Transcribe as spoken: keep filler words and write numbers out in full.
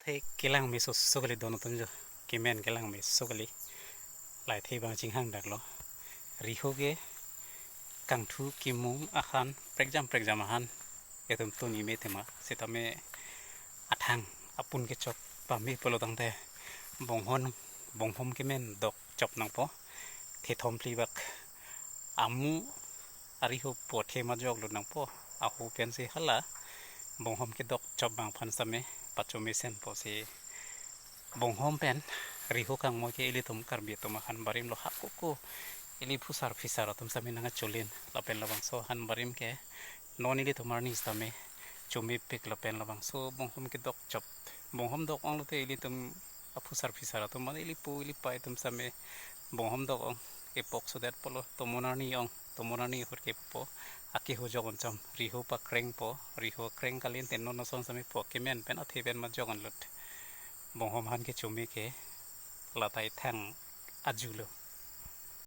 Athe kelang meso so kali don atum jo. Kemen kelang meso kali. Lahai athe abang chinghang daklo. Riho ke kangthu kimung ahan prekjam prekjam ahan. Etum tuni me tema. Sitame athang apun kechok pame pulo tangte bonghom, bonghom kemen dok chop nangpo. Thethom phli bak amu ariho po thema jok lut nangpo. Ahu pensi hala bonghom kedok chop abang aphan sitame pachomesen po si. Bonghom pen riho kangmoi ke ilitum Karbi atum ahan barim lo, hako ko ili phusar phisar atum sitame nangkacholen lapen labangso ahan barim ke non ilitum arni sitame chomepik lapen labangso bonghom kedok chop. Bonghom dok ong lote ilitum aphusar phisar atum, mane ili pu ili pa atum sitame bonghom dok ong. Epok sodet pulo, tomon arni ong, tomon arni ahut kepo, akehojok onchom, riho pakrengpo, riho kreng kali ante non ason sitame po kemen pen athe pen ma jok onlut. Bonghom ahan kechome ke latai thang ajulo.